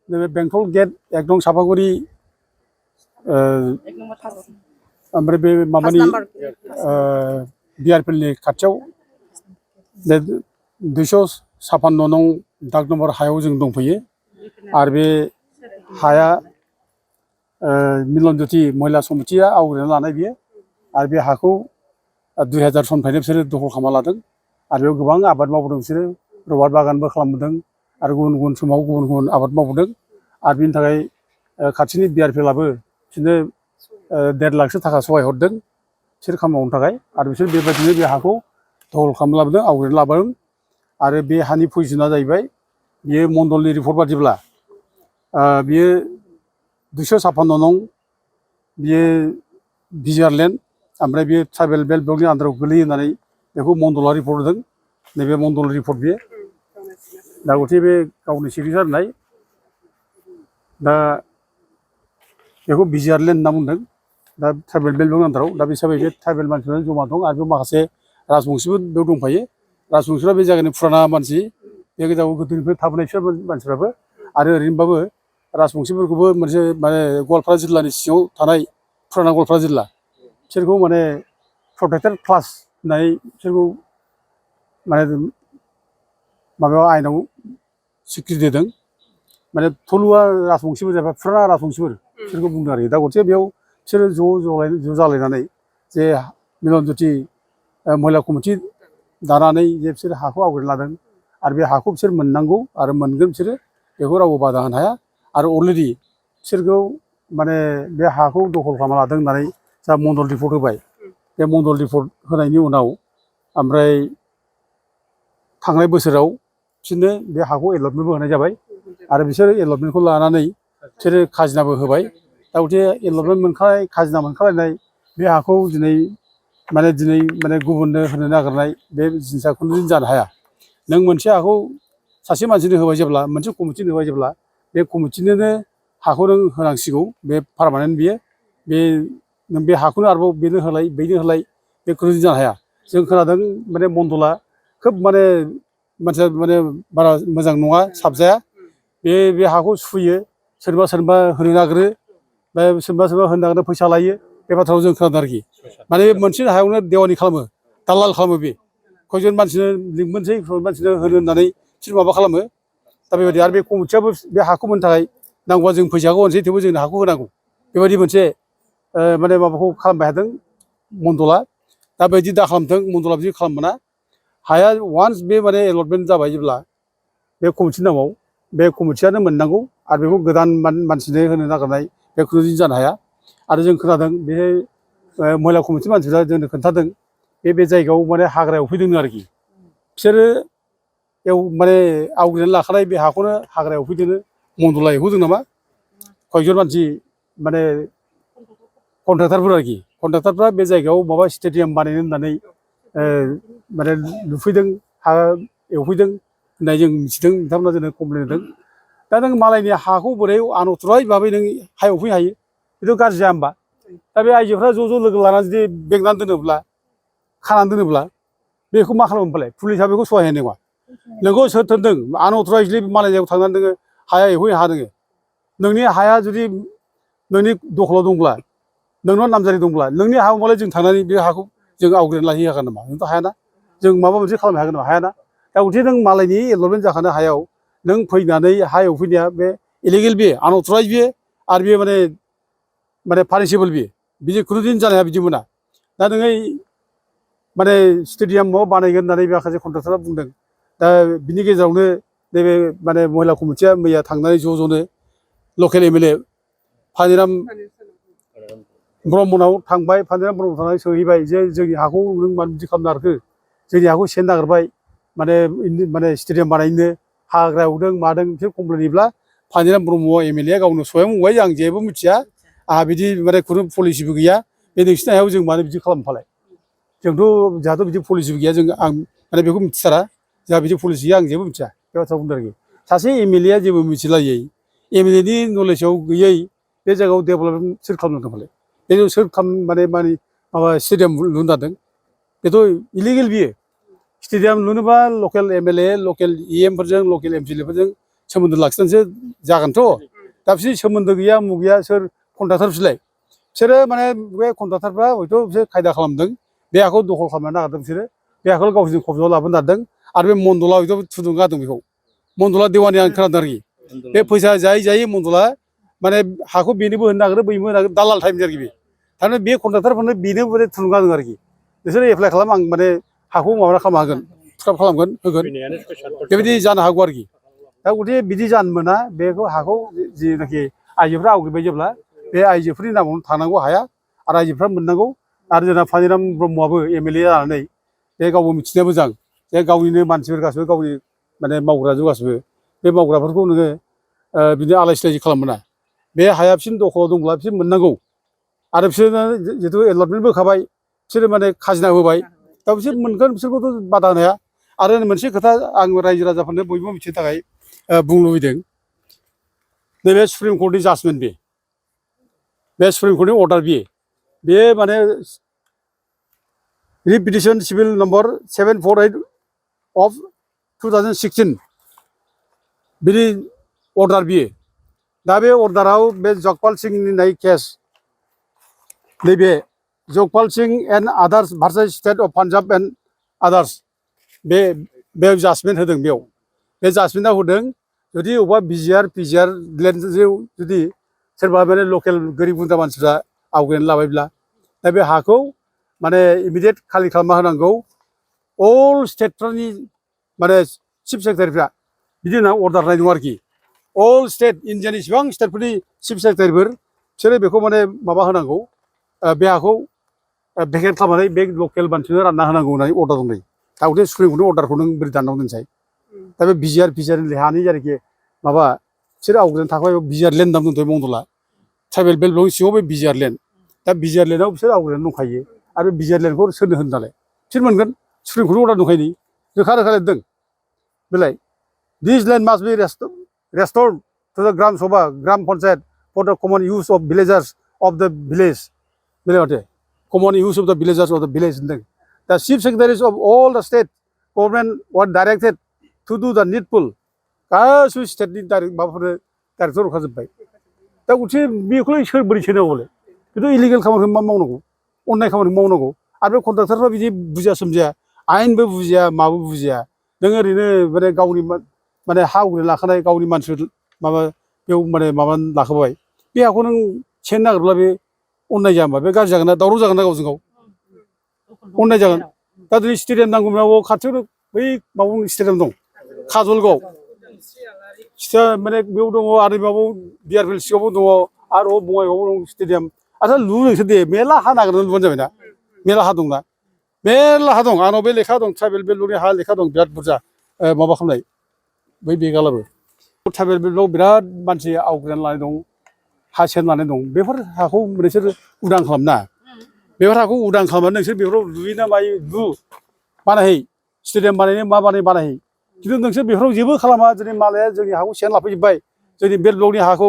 नैबे बेंटल गेट एकदम सापागुरि ओमफ्राय बे माबानि बिआरपिएलनि खाथियाव 256 नं दाग नम्बर हायाव जों दंफैयो आरो बे हाया मिलनज्योति महिला समितिया आवग्रिना लानाय बियो आरो बे हाखौ 2000 सननिफ्रायनो बिसोरो दखल खालामना लादों आरो बेयाव गोबां आबाद मावबोदों बिसोरो रबार बागानबो खालामबोदों आरो गुबुन गुबुन समाव गुबुन गुबुन आबाद मावबोदों आरो बिनि थाखाय खाथिनि बिआरपिएलआबो बिसोरनो 1.5 लाखसो थाखा सहाय हरदों बिसोर खामानि मावनो थाखाय आरो बिसोर बेबायदिनो बे हाखौ दखल खालामना लाबोदों आवग्रिना लाबोदों आरो बे हानि पजिशना जाहैबाय बियो मण्डलनि रिपर्ट बादिब्ला बियो 256 नं बियो बिजिआर लेन्ड ओमफ्राय बियो ट्राइबेल बेल्ट ब्लकनि आन्दाराव गोलैयो होननानै बेखौ मण्डला रिपर्ट होदों नैबे मण्डल रिपर्ट बियो दा गथे बे गावनि सिगनेसार होनाय दा बेखौ बिजिआर लेन्ड होनना बुंदों दा ट्राइबेल बेल्ट ब्लकनि आन्दाराव दा बे हिसाबै बे ट्राइबेल मानसिफोरा जमा दं आरो माखासे राजबंसिबो बेयाव दंफायो राजबंसिफ्रा बे जायगानि फुराना मानसि बे गोजानाव गोदोनिफ्राय थाबोनाय बिसोर मानसिफ्राबो आरो ओरैनोबाबो राजबंसिफोरखौबो मोनसे माने गवालपारा जिल्लानि सिङाव थानाय फुराना गवालपारा जिल्ला बिसोरखौ माने प्रटेक्टेड क्लास होननानै बिसोरखौ माने माबायाव आयेनाव स्वीकृति होदों माने थलुवा राजबंसिफोर जाबाय फुराना राजबंसिफोर बिसोरखौ बुंदों आरो दा गथे बेयाव बिसोरो ज' जालायनानै जे मिलनज्योति महिला कमिटि दानानै जे बिसोर हाखौ आवग्रिना लादों आरो बे हाखौ बिसोर मोननांगौ आरो मोनगोन बिसोरो बेखौ रावबो बादा होनो हाया आरो अलरेडि बिसोरखौ माने बे हाखौ दखल खालामना लादों होननानै जा मण्डल रिपर्ट होबाय बे मण्डल रिपर्ट होनायनि उनाव ओमफ्राय थांनाय बोसोराव बिसोरनो बे हाखौ एलटमेन्टबो होनाय जाबाय आरो बिसोर एलटमेन्टखौ लानानै बिसोरो खाजिनाबो होबाय दा गथे एलटमेन्ट मोनखानाय खाजिना मोनखालायनाय बे हाखौ दिनै माने गुबुननो होनो नागिरनाय बे जिनिसा खुनुदिन जानो हाया नों मोनसे हाखौ सासे मानसिनो होबाय जेब्ला मोनसे कमिटिनो होबाय जेब्ला बे कमिटिनोनो हाखौ नों होनांसिगौ बे पारमानेन्ट बियो बे नों बे हाखौनो आरोबाव बेनो होलाय बैनो होलाय बे खुनुदिन जानो हाया जों खोनादों माने मण्डला खोब माने मानसिया माने बारा मोजां नङा साबजाया बे हाखौ सुयो सोरबा होनो नागिरो बा सोरबा होनो नागिरो फैसा लायो बे बाथ्राखौ जों खोनादों आरोखि माने मोनसे हायावनो देवानि खालामो दालाल खालामो बे खयजन मानसिनो लिंबोनोसै मानसिनो होनो होननानै बिसोर माबा खालामो दा बेबायदि आरो बे कमिटियाबो बे हाखौ मोननो थाखाय नांगौबा जों फैसाखौ होनोसै थेवबो जोंनो हाखौ होनांगौ बेबायदि मोनसे माने माबाखौ खालामबाय थादों मण्डला दा बेबायदि दा खालामथों मण्डला बिदि खालाम मोना हाया वान्स बे माने एलटमेन्ट जाबाय जेब्ला बे कमिटिनि नामाव बे कमिटियानो मोननांगौ आरो बेखौ गोदान मानसिनो होनो नागिरनाय बे खुनुदिन जानो हाया आरो जों खोनादों बे महिला कमिटि मानसिफ्रा जोंनो खोन्थादों बे जायगायाव माने हाग्रा एवफैदों आरोखि बिसोरो माने आवग्रिनानै लाखानाय बे हाखौनो हाग्रा एवफैदों मण्डला एवहोदों नामा कयजन मानसि माने कन्ट्राक्टारफोर आरोखि कन्ट्राक्टारफ्रा बे जायगायाव माबा स्टेडियाम बानायनो होननानै माने लुफैदों हा एवफैदों होननाय जों मिथिदों बिथांमोना जोंनो कमप्लेन होदों दा नों मालायनि हाखौ बोरै आन'थराय भाबै नों हा एवफैनो हायो बेथ' गाज्रि जाया होमबा दा बे आइजोफ्रा ज' लोगो लानानै जुदि बेंनानै दोनोब्ला खानानै दोनोब्ला बेखौ मा खालामो होनबालाय पुलिसा बेखौ सहाय होनाय नङा नोंखौ सोर थोनदों आन'थरायजलि मालाय जायगायाव थांनानै नोङो हाया एवहैनो हा नोङो नोंनि हाया जुदि नोंनि दखलाव दंब्ला नोंनाव नामजारि दंब्ला नोंनि हा मोनबालाय जों थांनानै बे हाखौ जों आवग्रिनानै लाहैनो हागोन नामा नोंथ' हायाना जों माबा मोनसे खालामनो हागोन नामा हायाना दा गथे नों मालायनि एलटमेन्ट जाखानाय हायाव नों फैनानै हा एवफैनाया बे इलिगेल बे आनअथराइज बे आरो बे माने पानिसेबोल बे बिदि खुनुदिन जानो हाया बिदि मोना दा नोङो माने स्टेडियाम माबा बानायगोन होननानै माखासे कन्ट्राक्टरा बुंदों दा बिनि गेजेरावनो नैबे माने महिला कमिटिया मैया थांनानै ज'नो लकेल एमएलए पानिराम ब्रह्मनाव थांबाय पानिराम ब्रह्म थांनानै सोंहैबाय जे जोंनि हाखौ नों मानो बिदि खालामनो नागिरखो जोंनि हाखौ सेनो नागिरबाय माने स्टेडियाम बानायनो हाग्रा एवदों मादों बिसोर कमप्लेन होयोब्ला पानिराम ब्रह्म एमएलए गावनो स्वयं बुंबाय आं जेबो मिथिया आंहा बिदि माने खुनु पलिसिबो गैया बे नोंसिनि हायाव जों मानो बिदि खालामफालाय जोंहाथ' बिदि पलिसिबो गैया जों आं माने बेखौ मिथिथारा जोंहा बिदि पलिसि गैया आं जेबो मिथिया बे बाथ्रा बुंदों आरोखि सासे एमएलएआ जेबो मिथिलायै एमएलएनि नलेजाव गैयै बे जायगायाव डेभेलपमेन्ट सोर खालामदों फालाय बे सोर माने माबा स्टेडियाम लुनो नागिरदों बेथ' इलिगेल बियो स्टेडियाम लुनोबा लकेल एमएलए लकेल इएमफोरजों लकेल एमसिएलएफोरजों सोमोन्दो लाखिनानैसो जागोनथ' दा बिसोर सोमोन्दो गैया मु गैया सोर कन्ट्राक्टर बिसोरलाय बिसोरो माने बे कन्ट्राक्टारफ्रा हयथ' बिसोर खायदा खालामदों बे हाखौ दखल खालामनो नागिरदों बिसोरो बे हाखौ गावसोरनि कब्जायाव लाबोनो नागिरदों आरो बे मन्दला हयथ' थुदुंगा होदों बेखौ मन्दला देवानि आं खोनादों आरोखि बे फैसा जायै जायै मन्दला माने हाखौ बेनोबो होनो नागिरो बैनोबो होनो नागिरो दालाल टाइपनि आरोखि बे थारमाने बे कन्ट्राक्टारफोरनो बेनो माने थुलुंगा होदों आरोखि नोंसोर एप्लाइ खालाम आं माने हाखौ माबा खालामनो हागोन फुखाब खालामगोन होगोन बेबायदि जानो हागौ आरोखि दा गथे बिदि जानो मोना बेखौ हाखौ जिनाखि आइजोफ्रा आवग्रिबाय जेब्ला बे आइजोफोरनि नामावनो थानांगौ हाया आरो आइजोफ्रा मोननांगौ आरो जोंना फानिराम ब्रह्मआबो एम एल ए जानानै बे गावबो मिथिनाया मोजां जे गावनिनो मानसिफोर गासिबो गावनि माने मावग्राजोब गासिबो बे मावग्राफोरखौ नोङो बिदिनो आलाय सिलाय खालाम मोना बे हाया बिसोरनि दखलाव दंब्ला बिसोर मोननांगौ आरो बिसोरनो जिहेतु एलटमेन्ट होखाबाय बिसोरो माने खाजिना होबाय दा बिसोर मोनगोन बिसोरखौथ' बादा होनो हाया आरो मोनसे खोथा आं रायजो राजाफोरनो बयबो मिथिनो थाखाय बुंनो लुबैदों नैबे सुप्रिम कर्टनि जाजमेन्ट बे सुप्रिम कर्टनि अर्डार बे माने रिपिटिसन सिभिल नम्बर 748 अफ 2016 बिनि अर्डार दा बे अर्डाराव बे जगपाल सिंहनि होननाय केस नैबे Jagpal Singh and others versus state of Punjab and others बे जाजमेन्ट होदों बेयाव बे जाजमेन्टआव होदों जुदि अबेबा बिजिआर पिजिआर लेन्डजों जुदि सोरबा माने लकेल गोरिब गुन्द्रा मानसिफ्रा आवगायनानै लाबायब्ला दा बे हाखौ माने इमिडियेट खालि खालामना होनांगौ अल स्टेटफोरनि माने चिफ सेक्रेटारिफ्रा बिदि होनना अर्डार होनाय दं आरोखि अल स्टेट इन्डियानि इसिबां स्टेटफोरनि चिफ सेक्रेटारिफोर बिसोरो बेखौ माने माबा होनांगौ बे हाखौ भेकेट खालामनानै बे लकेल मानसिनो रानना होनांगौ होननानै अर्डार दं दा गथे सुप्रिम कर्टनि अर्डारखौ नों बोरै दाननांगौ दोनसाय दा बे बिजिआर पिजिआर हानि आरोखि माबा बिसोर आवग्रिनानै थाखाबाय बिजिआर लेन्ड होनना बुंदों मन्दला ट्राइबेल बेल्ट दं सिङाव बे बिजिआर लेन्ड दा बिजिआर लेन्डआव बिसोर आवग्रिनानै दंखायो आरो बिजिआर लेन्डखौ सोरनो होनो नालाय बिसोर मोनगोन सुप्रिम कर्टनि अर्डार दंखायो रोखा रोखा लिरदों बेलाय this land must be restored to the Gram Sabha, Gram Panchayat for the common use of villagers of the village. Common use of the villagers of the village. The chief secretaries of all the state government were directed to do the needful. गासिबो स्टेटनि माबाफोर director होखाजोब्बाय दा गथे बेखौलाय सोर बोरै सोनांगौलाय बेथ' illegal खामानिखौ मा मावनांगौ अननाय खामानिखौ मावनांगौ आरो बे कन्ट्राक्टरफ्रा बिदि बुजिया सोमजिया आयेनबो बुजिया माबो बुजिया नों ओरैनो माने गावनि माने हा आवग्रिना लाखानाय गावनि मानसिफोर माबा बेयाव माने माबा लाखाबाय बे हाखौ नों सेनो नागिरब्ला बे अननाय जाया होनबा बे गाज्रि जागोन ना दावराव जागोन ना गावजों गाव अननाय जागोन दा दिनै स्टेडियाम नांगौब्ला खाथियावनो बै माबा स्टेडियाम दं काजलगाव माने बेयाव दङ आरो माबायाव बिआर फिल्ड सिङावबो दङ आरो बङाइगावआव दं स्टेडियाम आरो लु नोंसोर दे मेरला हा नागिरनानै लुबानो जाबाय ना मेरला हा दंना मेरला हा दं आंनाव बे लेखा दं ट्राइबेल बेल्टनि हा लेखा दं बिराद बुरजा माबा खालामनाय बै बेगालाबो ट्राइबेल बेल्टआव बिराद मानसि आवग्रिनानै लानाय दं हा सेन लानाय दं बेफोर हाखौ नोंसोर उदां खालामना बेफोर हाखौ उदां खालामनानै नोंसोर बेफोराव लुयोना मायो लु बानायहै स्टेडियाम बानायनो मा बानायहै खिन्थु नोंसोर बेफोराव जेबो खालामा दिनै मालाया जोंनि हाखौ सेन लाफैजोब्बाय जोंनि बेल्ट ब्लकनि हाखौ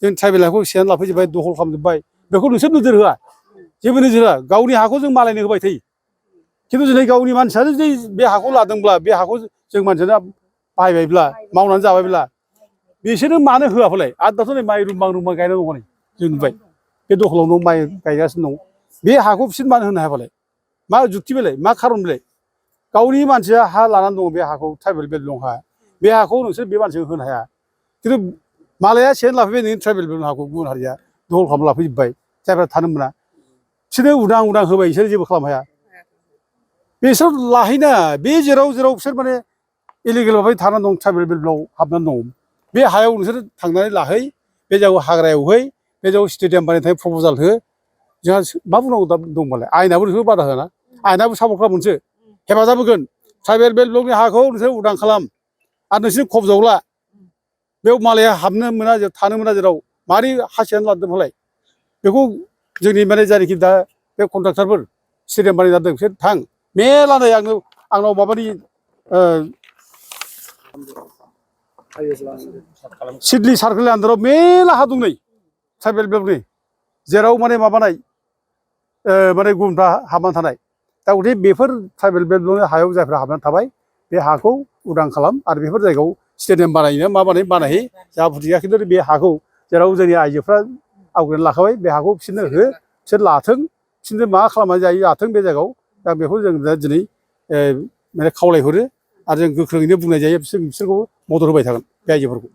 जोंनि ट्राइबेल हाखौ सेन लाफैजोब्बाय दखल खालामजोब्बाय बेखौ नोंसोर नोजोर होआ जेबो नोजोर होआ गावनि हाखौ जों मालायनो होबाय थायो खिन्थु दिनै गावनि मानसियानो जुदि बे हाखौ लादोंब्ला बे हाखौ जों मानसियानो बाहायबायब्ला मावनानै जाबायब्ला बिसोरो मानो होआ फालाय आरो दाथ' नै माइ रुंबां गायना दङ नै जों नुबाय बे दखलावनो माइ गायगासिनो दं बे हाखौ बिसोर मानो होनो हाया फालाय मा जुक्ति बेलाय मा खारन बेलाय गावनि मानसिया हा लानानै दङ बे हाखौ ट्राइबेल बेल्ट दं हा बे हाखौ नोंसोर बे मानसिनो होनो हाया खिन्थु मालाया सेन लाफैबाय नोंनि ट्राइबेल बेल्ट हाखौ गुबुन हारिया दखल खालामना लाफैजोब्बाय जायफ्रा थानो मोना बिसोरो उदां होबाय बिसोर जेबो खालामनो हाया बिसोर लाहैना बे जेराव बिसोर माने इलिगेल भाबै थानानै दं ट्राइबेल बेल्टआव हाबनानै दं बे हायाव नोंसोर थांनानै लाहै बे जायगायाव हाग्रा एवहै बे जायगायाव स्टेडियाम बानायनो थाखाय प्रप'जाल हो जोंहा मा बुंनांगौ दा दंबालाय आयेनाबो नोंसोर बादा होना आयेनाबो सापर्ट खालाम मोनसे हेफाजाब होगोन ट्राइबेल बेल्ट ब्लकनि हाखौ नोंसोर उदां खालाम आरो नोंसोर खबजावला बेयाव मालाया हाबनो मोना थानो मोना जेराव मारै हासियानो लादों फालाय बेखौ जोंनि माने जायनाखि दा बे कन्ट्राक्टारफोर स्टेडियाम बानायना दोनदों बिसोर थां मेरला नै आंनाव माबानि सिडली सार्कोलनि आन्दाराव मेरला हा दं नै ट्राइबेल बेल्टनि जेराव माने माबानाय माने गुबुनफ्रा हाबनानै थानाय दा गथे बेफोर ट्राइबेल बेल्टनि हायाव जायफ्रा हाबनानै थाबाय बे हाखौ उदां खालाम आरो बेफोर जायगायाव स्टेडियाम बानायनो मा बानायहै जोंहा आपत्ति गैया खिन्थु बे हाखौ जेराव जोंनि आइजोफ्रा आवग्रिनानै लाखाबाय बे हाखौ बिसोरनो हो बिसोर लाथों बिसोरनो मा खालामनानै जायो जाथों बे जायगायाव दा बेखौ जों दा दिनै माने खावलायहरो आरो जों गोख्रोङैनो बुंनाय जायो बिसोरखौ मदद होबाय थागोन बे आइजोफोरखौ